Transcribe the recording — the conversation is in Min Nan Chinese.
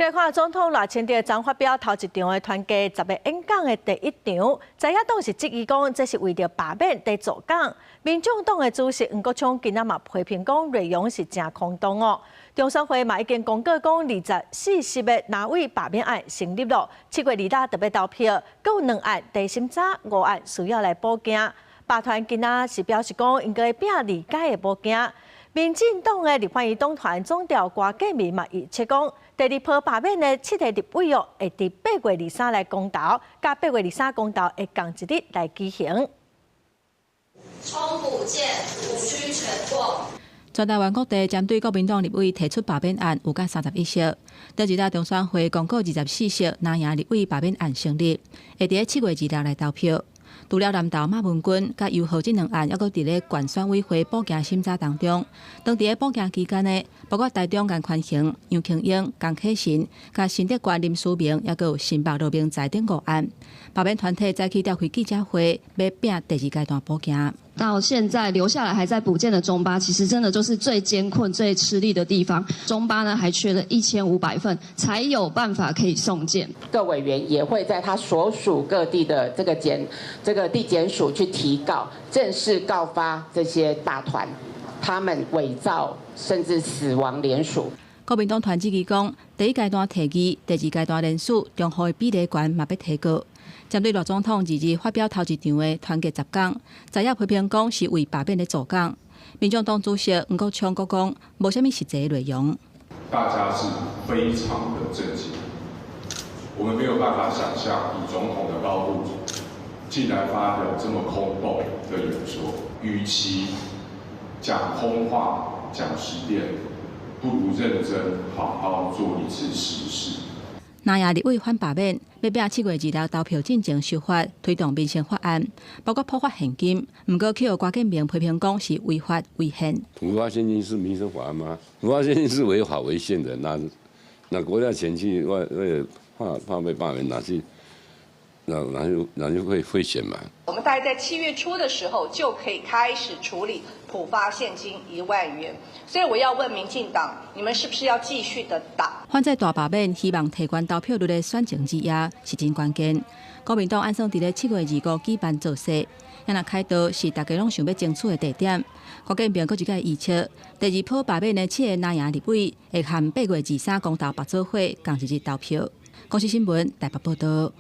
來看總統賴清德昨發表頭一場的團結十个演講的第一場，在野黨是質疑講這是為著罷免佇做工。民眾黨的主席黃國昌今仔嘛批評講內容是誠空洞哦。中選會嘛已經公告講24席的藍委罷免案成立囉，7月26特別投票，閣有兩案佇審查，五案需要來補件。罷團今仔是表示講應該拚二階的補件。民進黨的立法院黨團總召郭建民嘛預測講，第二波罷免的七个立委哦，會佇8月23來公投，佮8月23公投會仝一日來舉行。衝補件，五區全過。全台灣各地針對國民黨立委提出罷免案有甲31席，第二日中選會公告24席藍營立委罷免案成立，會佇7月26來投票。除了南投馬文君佮游皓這兩案，猶閣佇咧縣選委會補件審查當中。當佇咧補件期間呢，包括台中顏寬恆、楊瓊英、江啟臣、佮新竹縣林思明，猶閣有新北羅明才等五案。罷免團體早起召開記者會，欲拚第二階段補件。到現在留下來還在補件的中八，其實真的就是最艱困、最吃力的地方。中八呢，還缺了1500份，才有辦法可以送件。各委員也會在他所屬各地的這個地檢署去提告，正式告發這些罷團，他們偽造甚至死亡聯署。國民黨團質疑講，第一階段提議，第二階段連署，中予的比例懸嘛欲提高。針對賴總統二二發表頭一場的團結十講，在野批評講是為罷免咧做工。民眾黨主席黃國昌閣講，無啥物實際內容。大家是非常的震驚，我們沒有辦法想象以總統的高度，竟然發表這麼空洞的演說。與其講空話、講實電，不如認真好好做一次實事。藍營立委反罷免，欲拚7月26投票進前修法，推動民生法案，包括普發現金。毋過去予郭建明批評講是違法違憲。普發現金是民生法案嗎？普發現金是違法違憲的，拿國家錢去為怕怕被罷免，拿去拿去賄選嘛。我們大概在7月初的時候就可以開始處理普發現金1萬元，所以我要問民進黨，你們是不是要繼續的打？反對大罷免，希望提懸投票率的選情之夜是真關鍵。國民黨按算佇咧7月25舉辦造勢，若開道是大家攏想欲爭取的地點。郭建明閣一擺預測，第二波罷免的七个藍營立委會和8月23公投縛做伙仝一日投票。公視新聞台北報導。